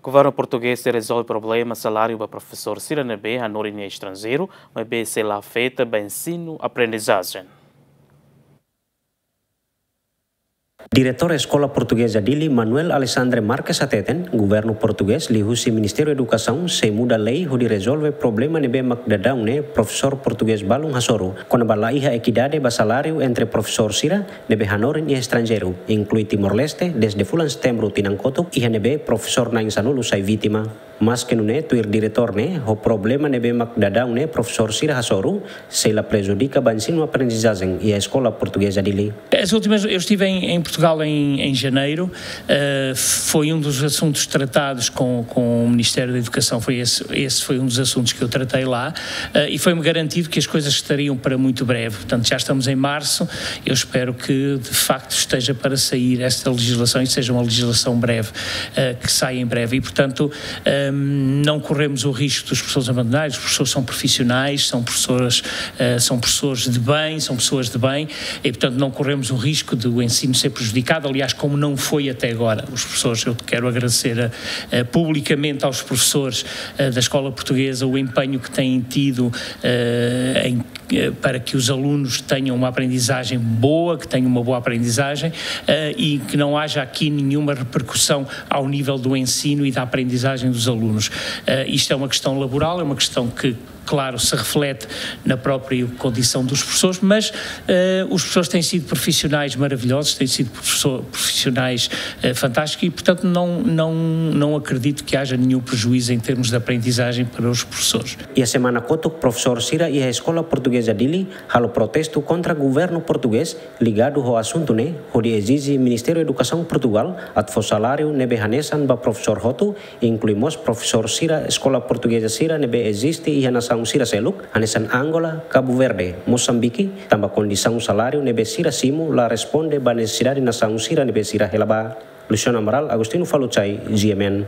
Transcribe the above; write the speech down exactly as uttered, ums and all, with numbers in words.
Governu portugés sei rezolve problema saláriu ba profesór sira ne'ebé hanorin iha estranjeiru, maibé sei la afeta ba ensinu-aprendizajen. Diretór Eskola Portugeza Dili, Manuel Alexandre Marques hateten, governu portugés liuhusi Ministériu Edukasaun sei muda lei hodi rezolve problema ne'ebé mak daudaun ne'e profesór portugés balun hasoru, kona-ba la iha ekidade ba saláriu entre profesór sira ne'ebé hanorin iha estranjeiru, inklui Timor-Leste, dezde fulan Setembru tinan kotuk, iha ne'ebé profesór na'in sanulu sai vítima. Maske nune'e, tuir diretór ne'e, ho problema ne'ebé mak daudaun ne'e profesór sira hasoru, sei la prejudika ba ensinu-aprendizajen iha Eskola Portugeza Dili. As últimas, eu estive em, em Portugal em, em janeiro, eh, foi um dos assuntos tratados com, com o Ministério da Educação, foi esse, esse foi um dos assuntos que eu tratei lá, eh, e foi-me garantido que as coisas estariam para muito breve. Portanto, já estamos em março, eu espero que, de facto, esteja para sair esta legislação e seja uma legislação breve, eh, que saia em breve. E, portanto, ehm, não corremos o risco dos professores abandonarem, os professores são profissionais, são professores, eh, são professores de bem, são pessoas de bem, e, portanto, não corremos o risco do ensino ser prejudicado. Aliás, como não foi até agora, os professores, eu quero agradecer a, a, publicamente aos professores, eh, da Escola Portuguesa o empenho que têm tido, eh, em, eh, para que os alunos tenham uma aprendizagem boa, que tenham uma boa aprendizagem, eh, e que não haja aqui nenhuma repercussão ao nível do ensino e da aprendizagem dos alunos. Eh, isto é uma questão laboral, é uma questão que, claro, se reflete na própria condição dos professores, mas, eh, os professores têm sido profissionais maravilhosos, têm sido professor-, profissionais, eh, fantásticos e, portanto, não, não, não acredito que haja nenhum prejuízo em termos de aprendizagem para os professores. Iha semana kotuk, profesór sira iha Eskola Portugeza Dili halo protestu kontra governu portugés ligadu ho asuntu ne'e, hodi ezije Ministériu Edukasaun Portugal atu fó saláriu ne'ebé hanesan ba profesór hotu, inklui mós profesór sira eskola portugeza sira ne'ebé eziste iha nasaun sira seluk, hanesan Angola, Cabo Verde, Mosambike, tanba kondisaun saláriu ne'ebé sira simu la responde ba nesesidade nasaun sira ne'ebé sira hela ba. Luciano Amaral, Agostinho Faluchai, G M N.